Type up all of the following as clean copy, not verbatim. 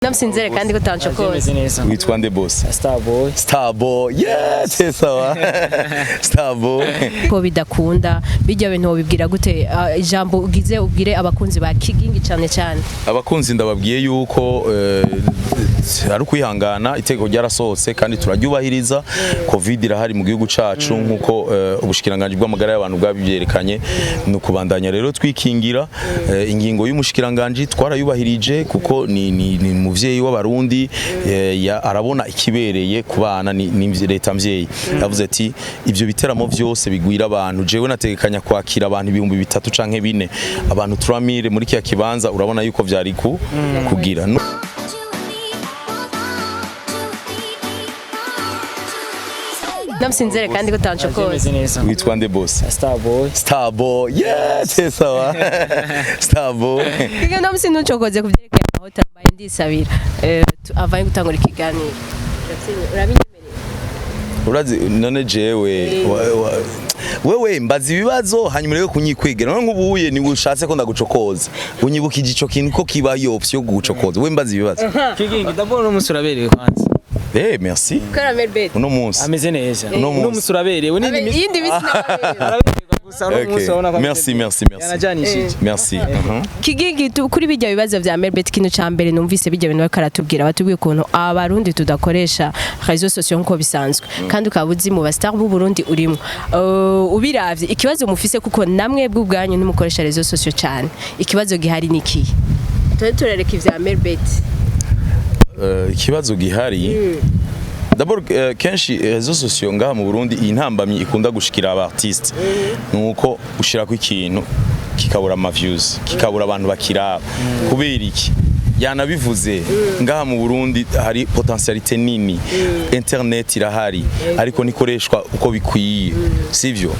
Namusinzere kandi ko utancokoza. Meze neza. Witwa nde, boss? Starboy. Starboy, yes, sawa, Starboy. Ko bidakunda bijya bintu wobibwira gute? Ah, ijambo ugize ubwire abakunzi ba Kigingi cyane cyane. Abakunzi ndababwiye yuko ari ukwihangana, itegeko ryarasohotse kandi turaryubahiriza. Covid irahari mu gihugu cacu nkuko ubushikiranganji bw'amagara y'abantu bwabivyerekanye. Ni ukubandanya rero twikingira. Ingingo y'umushikiranganji twarayubahirije kuko ni muvyeyi w'Abarundi, arabona ikibereye ku bana, ni leta mvyeyi. Yavuze ati ivyo biteramo vyose bigwira abantu, jewe nategekanya kwakira abantu 3000 canke 4, abantu 3000 muri kiya kibanza, urabona yuko vyari ku kugira. Namusinzere kandi ko utancokoza. Meze neza. Witwa nde, boss? Starboy. Starboy, yes, sawa, Starboy. Kigingi, namusinze uncokoze ku byerekeye amahoteli, mbaye ndisabira avaye gutangura ikiganiro. Urabinyemereye? Urazi none jewe wewe mbaza ibibazo hanyuma rero kunyikwegera none nk'ubuye ni ushatse ko ndagucokoza, unyibukije ico kintu ko kiba yo option yo gucokoza. We mbaza ibibazo. Kigingi, ndabona uno munsi uraberewe kwanza. Merci. Caramel bet. Uno munsi. Ameze neza. Uno Uno munsi. munsi uraberewe n'indi minsi. Iyindi minsi nababerewe. Uraberewe gusa uno munsi urabona ko Merci, merci, merci. Yanajanishije. Merci. Kigingi, kuri bijya bibazo vya Melbet, ikintu ca mbere numvise bijya bintu bariko aratubwira, batubwiye ukuntu Abarundi tudakoresha réseaux sociaux nkuko bisanzwe, kandi ukaba uzi mu ba star b'u Burundi urimo. Ubiravye ikibazo mufise, kuko namwe bw'ubwanyu ntimukoresha réseaux sociaux cyane, ikibazo gihari ni ikihe? Tube turareka ivya Melbet. Ikibazo gihari d'abord, kenshi réseaux sociaux ngaha mu Burundi, iyi ntambamyi ikunda gushikira aba artiste nuko ushirako ikintu kikabura ama views, kikabura abantu bakiraba. Kubera iki? Yanabivuze, ngaha mu Burundi hari potentialité nini, internet irahari ariko ntikoreshwa uko bikwiye, sivyo?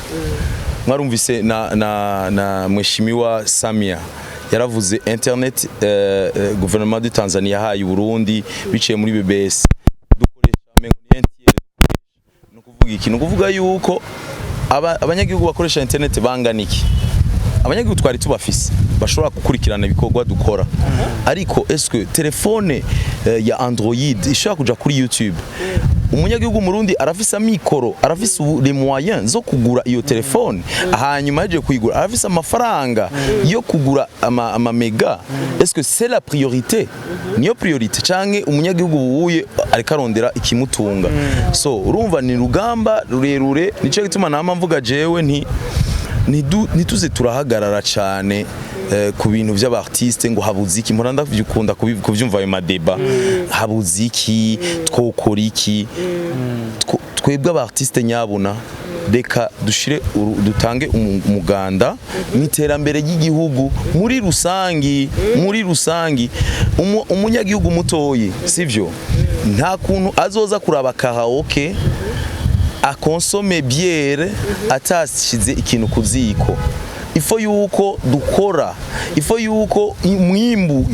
Mwarumvise na Mheshimiwa Samia yaravuze internet, gouvernement du Tanzania yahaye Burundi biciye muri BBS, dukoresha mengo ni NTL. Ni ukuvuga iki? Ni ukuvuga yuko abanyagihugu bakoresha internet bangana iki? Abanyagihugu twari tubafise bashobora gukurikirana ibikorwa dukora, ariko est-ce que telefone ya Android ishobora kuja kuri YouTube? Umunyagihugu Murundi arafise amikoro, arafise ubu les moyens zo kugura iyo telefone, hanyuma yaje kuyigura arafise amafaranga yo kugura ama mega? Est-ce que c'est la priorité? Niyo priorité canke umunyagihugu wuye ariko arondera ikimutunga? So urumva ni rugamba rurerure. Nico gituma nama mvuga jewe nti ntituze turahagarara cyane ku bintu by'aba artiste ngo habuze iki. Mpora ndavyukunda kuvyumva ayo ma débats, habuze iki, twokora iki. Twebwe aba artiste nyabuna reka dushire dutange umuganda mu iterambere ry'igihugu muri rusangi. Muri rusangi umunyagihugu mutoyi, sivyo, nta kuntu azoza kuraba karaoke, akonsome bière atashize ikintu ku ziko. Il faut yuko dukora, il faut yuko umwimbu,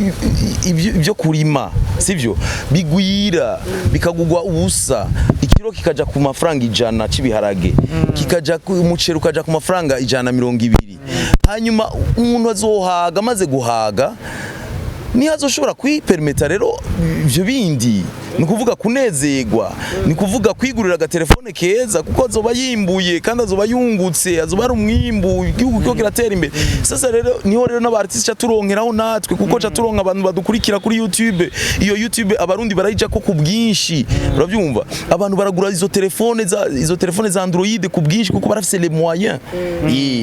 ibyo kurima, sivyo, bigwira, bikagugwa ubusa, ikiro kikaja ku mafaranga 100 c'ibiharage, kikaja ku umuceri ukaja ku mafaranga 120, hanyuma umuntu azohaga. Amaze guhaga niho azoshobora kwipermeta rero ibyo bindi, ni ukuvuga kunezerwa, ni kuvuga kwigurira agatelefone keza, kuko azoba yimbuye kandi azoba yungutse, azoba ari umwimbu, igihugu kiko kiratera imbere. Sasa rero niho rero n'aba artiste turonkeraho natwe, kuko ca turonka abantu badukurikira kuri YouTube. Iyo YouTube Abarundi barayija ko ku bwinshi, urabyumva, abantu baragura izo telefone za Android ku bwinshi kuko barafise les moyens.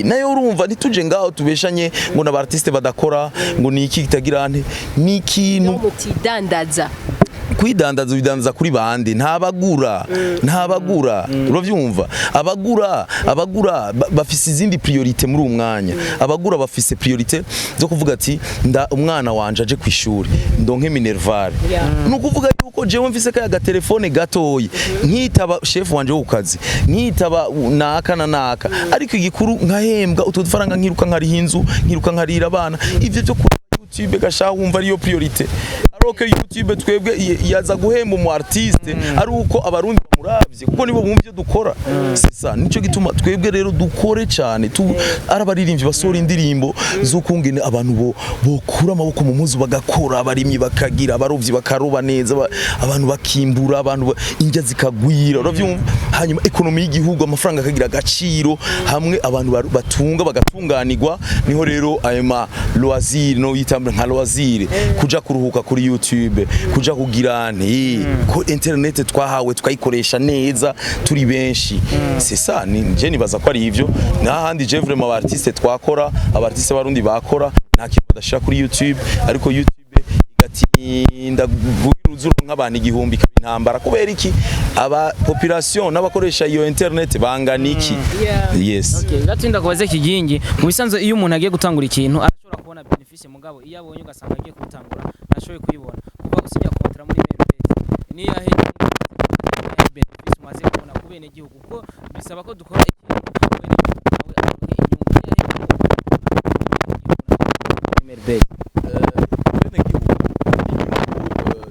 Nayo urumva ntituje ngaho tubeshanye ngo n'aba artiste badakora, ngo ni iki kitagira nte, ni ikintu Mutidandaza. Kwidandaza, ubidandaza kuri bande? Ntabagura, ntabagura, uravyumva? Abagura bafise izindi priorité muri uwo mwanya. Abagura bafise priorité zo kuvuga ati nda umwana wanje aje kwishuri, ndonke minerval. Ni ukuvuga yuko jewe mfise kaya gatelefone gatoyi, nkitaba chef wanje wo kukazi, nkitaba naka na naka, ariko igikuru nkahembwa utwo dufaranga, nkiruka nkariha inzu, nkiruka nkarira abana. Ivyo byo kuraba YouTube gashaha wumva ariyo priorité. Alors que YouTube twebwe yaza guhemba umu artiste ari uko Abarundi bamuravye, kuko nibo bumva ivyo dukora. C'est ça, nico gituma twebwe rero dukore cyane tu ari abaririmbyi basohora indirimbo z'ukungene abantu bo bokura amaboko mu mpuzu bagakora, abarimyi bakagira, abarovyi bakaroba neza, abantu bakimbura, abantu indya zikagwira, uravyumva? Hanyuma économie y'igihugu, amafaranga akagira agaciro, hamwe abantu batunga bagatunganirwa. Niho rero ayo ma loisir no yita nka loisir, kuja kuruhuka kuri YouTube, kuja kugira nti ko internet twahawe tukayikoresha neza turi benshi. C'est ça, ni je nibaza ko ari ivyo. N'ahandi je vraiment aba artiste twakora, aba artiste barundi bakora, nta kintu badashira kuri YouTube, ariko YouTube igatinda kugira uzuro nk'abantu 1000 ikaba intambara. Kubera iki? Aba population n'abakoresha iyo internet bangana iki? Yes. Okay, gatinda kubaze Kigingi. Mu bisanzwe iyo umuntu agiye gutangura ikintu arashobora kubona bénéfice, mugabo iyo abonye ugasanga agiye kubitangura ntashoboye kuyibona. Kuva usinya contrat muri Melbet, niyo yahe bénéfice umaze kubona ku bene gihugu? Kuko bisaba ko dukora ikintu bene gihugu nawe aronke inyungu. Niyo yahe muri Melbet? Bene gihugu,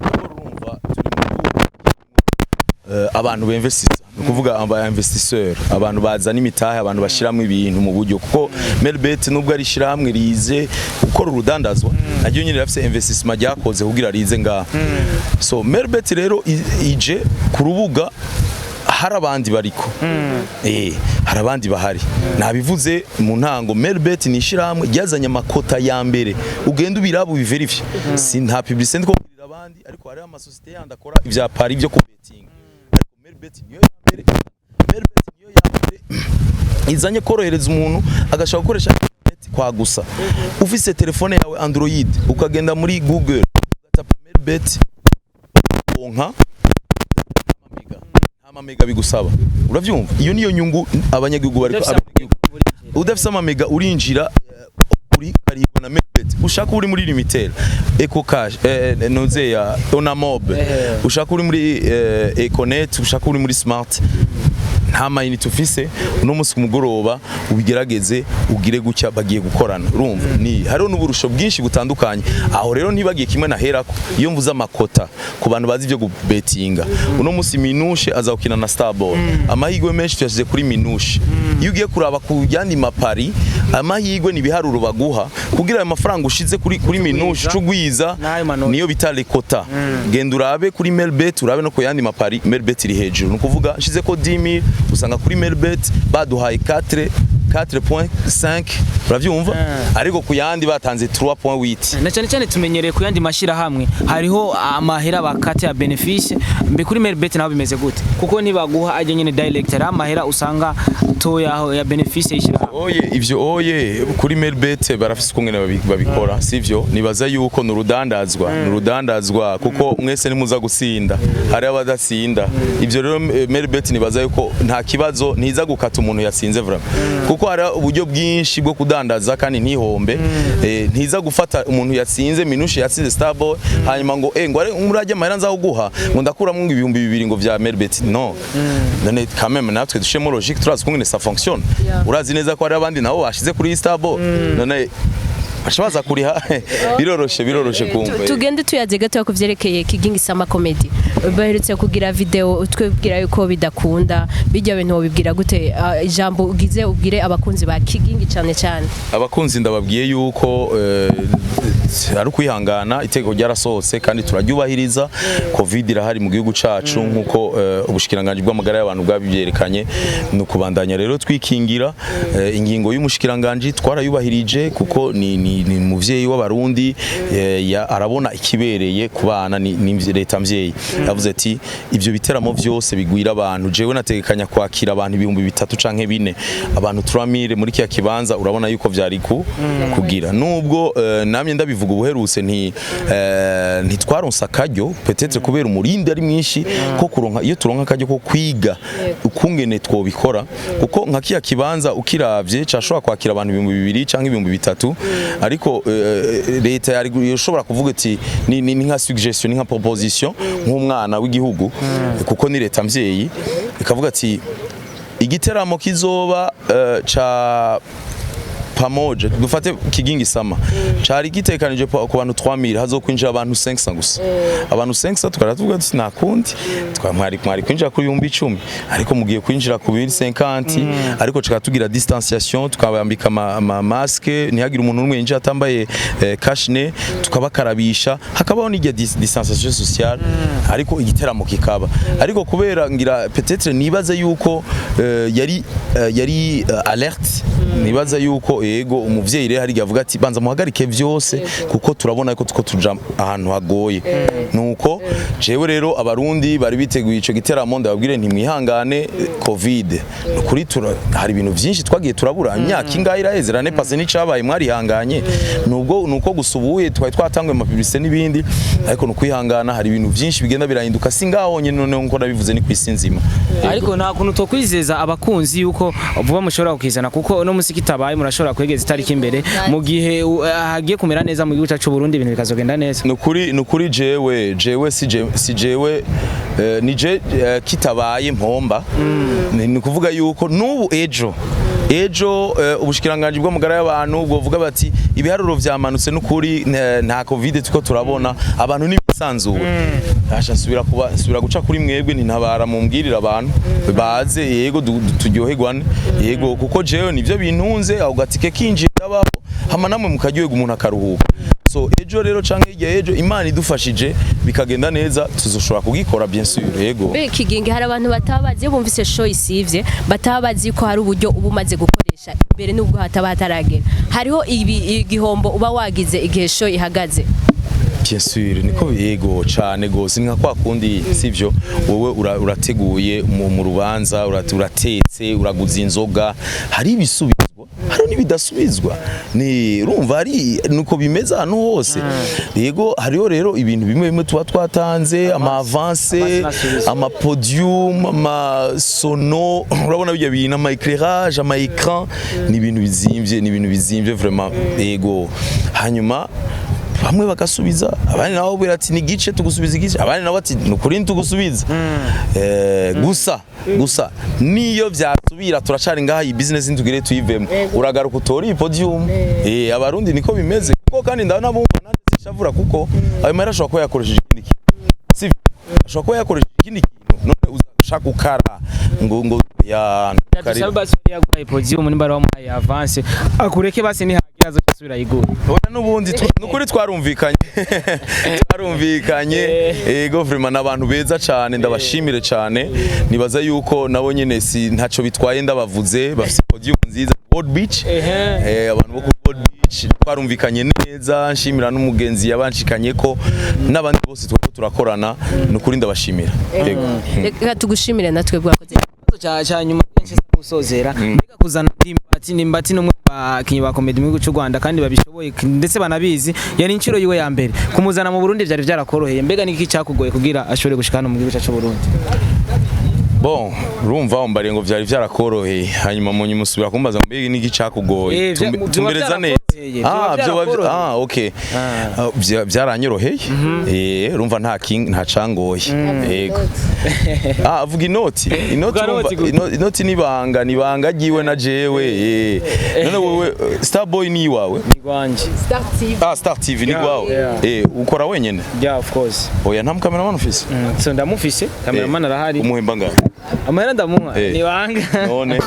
d'abord urumva turi mu gihugu abantu bemvestisa, ni ukuvuga aba investisseur, abantu bazana imitahe, abantu bashiramwo ibintu mu buryo, kuko Melbet nubwo ari ishyirahamwe rize gukora urudandazwa, naryo nyine rirafise investissement ryakoze kugira rize ngaha. So Melbet rero ije ku rubuga hari abandi bariko, hari abandi bahari. Nabivuze mu ntango, Melbet ni ishyirahamwe ryazanye amakota ya mbere. Ugenda ubiraba, ubiverifye, si nta publicité ndiko kubwira abandi, ariko hariho amasosiyete yandi akora ivya paris byo kubetinga, ariko Melbet niyo ya mbere. Melbet niyo ya mbere izanye korohereza umuntu agashobora gukoresha internet kwa gusa ufise telefone yawe Android, ukagenda muri Google ugatapa Melbet, uronka nta mamega bigusaba, uravyumva? Iyo niyo nyungu abanyagihugu bariko udafise amamega urinjira, uri karibwa na Melbet. Ushaka uri muri Lumitel, Eco Cash, noze ya Onamob, ushaka uri muri Econet, ushaka uri muri Smart, nta mayinite ufise, uno munsi ku mugoroba ubigerageze ugire gutya, bagiye gukorana. Urumva ni hariho n'uburusho bwinshi butandukanye. Aho rero ntibagiye kimwe naherako iyo mvuze amakota ku bantu bazi ibyo gubetinga. Uno munsi Minushe aza gukina na Starboy, amahirwe menshi tuyashyize kuri Minushe. Iyo ugiye kuraba ku yandi mapari, amahirwe ni ibiharuro baguha kugira ayo mafaranga ushize kuri Minushe cugwiza N'ayo manota. Niyo bita les quotas. Genda urabe kuri Melbet, urabe no ku yandi mapari, Melbet iri hejuru. Ni ukuvuga nshize ko 10000, usanga kuri Melbet baduhaye 4 4.5, uravyumva? Ariko ku yandi batanze 3.8. Na cyane cyane tumenyereye ku yandi mashyirahamwe hariho amahera bakata ya bénéfice. Mbe kuri Melbet naho bimeze gute? Kuko ntibaguha ajya nyine direct, hari amahera usanga toya aho ya bénéfice y'ishyirahamwe. Oye, ivyo oye, kuri Melbet barafise ukungene babikora, sivyo? Nibaza yuko nurudandazwa, nurudandazwa, kuko mwese nimuza gutsinda, hari abadatsinda. Ivyo rero Melbet nibaza yuko nta kibazo, ntiza gukata umuntu yatsinze vraiment, kuko hari uburyo bwinshi bwo kudandaza kandi ntihombe. Ntiza gufata umuntu yatsinze Minushe, yatsinze Starboy, hanyuma ngo ngo ari murajya amahera nza kuguha, ngo ndakuramwo ngo 2000 ngo vya Melbet. No none quand même natwe dushemo logique, turazi ukungene ça fonctionne. Urazi neza ko hari abandi nabo bashize kuri Starboy, none bashabaza kuriha, biroroshe, biroroshe kumva. Tugende tuyaze gato ku vyerekeye Kigingi Summer Comedy. Baherutse kugira video twebwira yuko bidakunda bijya bintu. Wobibwira gute? Ijambo ugize ubwire abakunzi ba Kigingi cyane cyane. Abakunzi ndababwiye yuko ari ukwihangana, itegeko ryarasohotse kandi turaryubahiriza. Covid irahari mu gihugu cacu nkuko ubushikiranganji bw'amagara y'abantu bwabibyerekanye. Ni ukubandanya rero twikingira. Ingingo y'umushikiranganji twarayubahirije, kuko ni muvyeyi w'Abarundi, arabona ikibereye ku bana, ni leta mvyeyi. Yavuze ati ivyo biteramo vyose bigwira abantu, jewe nategekanya kwakira abantu 3000 canke 4000, abantu 3000 muri kiya kibanza. Urabona yuko vyari ku kugira nubwo namye ndabivuga ubuherutse nti ntitwaronse akaryo, peut-être kubera umurindi ari mwinshi ko kuronka. Iyo turonka akaryo ko kwiga ukungene twobikora, kuko nka kiya kibanza ukiravye cashobora kwakira abantu 2000 canke 3000, ariko leta yari yoshobora kuvuga iti ni nka suggestion, ni nka proposition nk'umwana w'igihugu, kuko ni leta mvyeyi, ikavuga ati igiteramo kizoba ca pamoja, dufate Kigingi Summer. Cari gitekanije ku bantu 3000, hazokwinjira abantu 500 gusa. Abantu 500 tukara tuvuga tuti nta kundi, mwari kwinjira kuri 10,000, ariko mugiye kwinjira ku 1050, ariko tukaba tugira distanciation, tukabambika ama masque, ntihagire umuntu n'umwe yinjira atambaye cache-nez, tukabakarabisha, hakabaho n'irya distanciation sociale, ariko igiteramo kikaba. Ariko kubera ngira peut-être nibaze yuko yari alerte, nibaza yuko yego umuvyeyi rero hari avuga ati banza muhagarike vyose, kuko turabona ko tuko tuja ahantu hagoye. Nuko jewe rero Abarundi bari biteguye ico giteramo, ndababwire ntimwihangane, Covid nukuri hari ibintu vyinshi twagiye turabura. Imyaka ingahe iraheze, l'année passée n'icabaye, mwarihanganye. Nubwo nuko gusubuye twari twatanguye ama publicité n'ibindi, ariko nukwihangana, hari ibintu vyinshi bigenda birahinduka, si ngaho nyene, noneho nkuko nabivuze ni kwisi nzima. Ariko nta kuntu tokwizeza abakunzi yuko vuba mushobora kukizana, kuko no musi kitabaye murashobora kwegeza itariki imbere mu gihe hagiye kumera neza mu gihugu cyacu Burundi, ibintu bikazogenda neza? Nukuri jewe si jewe, ni je kitabaye mpomba. Ni ukuvuga yuko nubu ejo ubushikiranganji bw'amagara y'abantu bwovuga bati ibiharuro vyamanutse, n'ukuri nta Covid tuko turabona, abantu nibisanzure. Asha nsubira kuba nsubira guca kuri mwebwe, ntintabara mumbwirira abantu baze, yego, turyoherwane, yego, kuko jewe nivyo bintunze, aho gatike kinjira baho, hama namwe mukaryoherwa, umuntu akaruhuka. So ejo rero canke hirya ejo, Imana idufashije bikagenda neza, tuzoshobora kugikora, bien sûr, yego. Be Kigingi, hari abantu bataba bazi, iyo bumvise show isivye, bataba bazi ko hari uburyo uba umaze gukoresha imbere, nubwo hataba hataragera, hariho ibi igihombo uba wagize igihe show ihagaze. Bien sûr, niko, yego cane gose. Ni nka kwa kundi, sivyo, wowe urateguye mu rubanza, uratetse, uraguza inzoga, hari ibisubizwa, hari n'ibidasubizwa. Ni urumva hari nuko bimeze ahantu hose. Yego, hariho rero ibintu bimwe bimwe tuba twatanze ama avance, avance nasubizwa. Ama podium, ama sono, urabona bijya bintu, ama éclairage, ama écran, ni ibintu bizimvye, ni ibintu bizimvye vraiment, yego. Hanyuma bamwe bagasubiza, abandi nabo bwira ati ni gice tugusubiza igice, abandi nabo ati ni ukuri ntitugusubiza. Gusa niyo vyasubira, turacari ngaha, iyi business ntitugire tuyivemo, uragaruka utore iyi podium. Abarundi niko bimeze, kuko kandi ndabona bumva nande sishavura, kuko ayo mahera ashobora kuba yakoresheje ikindi kintu, sivyo? Ashobora kuba yakoresheje ikindi kintu, none uzashaka ukara ngo ya Dusabe basi yari yaguhaye podium, nimba ari wamuhaye avance akureke, basi nihagira azosubira yigura. Oya, n'ubundi nukuri twarumvikanye. Ego, vraiment n'abantu beza cyane, ndabashimire cyane. Nibaza yuko nabo nyene si ntaco bitwaye ndabavuze, bafite podium nziza, World Beach. Abantu bo kuri World Beach twarumvikanye neza, nshimira n'umugenzi yabanshikanye ko n'abandi bose twari turakorana, nukuri ndabashimira, yego. Reka tugushimire natwe bwakoze. Ikibazo cya nyuma kenshi sa gusozera, mbega kuzana Ndimbati, Ndimbati n'umwe mu bakinyi ba comedy mu gihugu cy'u Rwanda kandi babishoboye ndetse banabizi, yari inshuro yiwe ya mbere kumuzana mu Burundi, byari byarakoroheye? Mbega niki cyakugoye kugira ashobore gushika hano mu gihugu cyacu Burundi? Bon, urumva wambariye ngo vyari vyarakoroheye, hanyuma mu nyuma usubira kumbaza ngo mbega niki cakugoye? Vyoba Tumbereza neza. vyarakoroheye, vyoba Ah, vyoba vyarakoroheye. Ah, okay. Ah, vyaranyoroheye, urumva nta king nta cangoye, yego. Ah, avuga inoti. Vuga Urumva, inoti gute? Inoti nibanga nibanga ryiwe na jewe. None wewe, Starboy ni iwawe? Ni gwanje. Star TV. Ah, Star TV ni Yeah, gwawe? yeah. Ukora wenyene? Yeah, of course. Oya, nta mukameraman ufise? So ndamufise, cameraman arahari. Umuhemba ngahe? Amahera ndamuha ni banga. None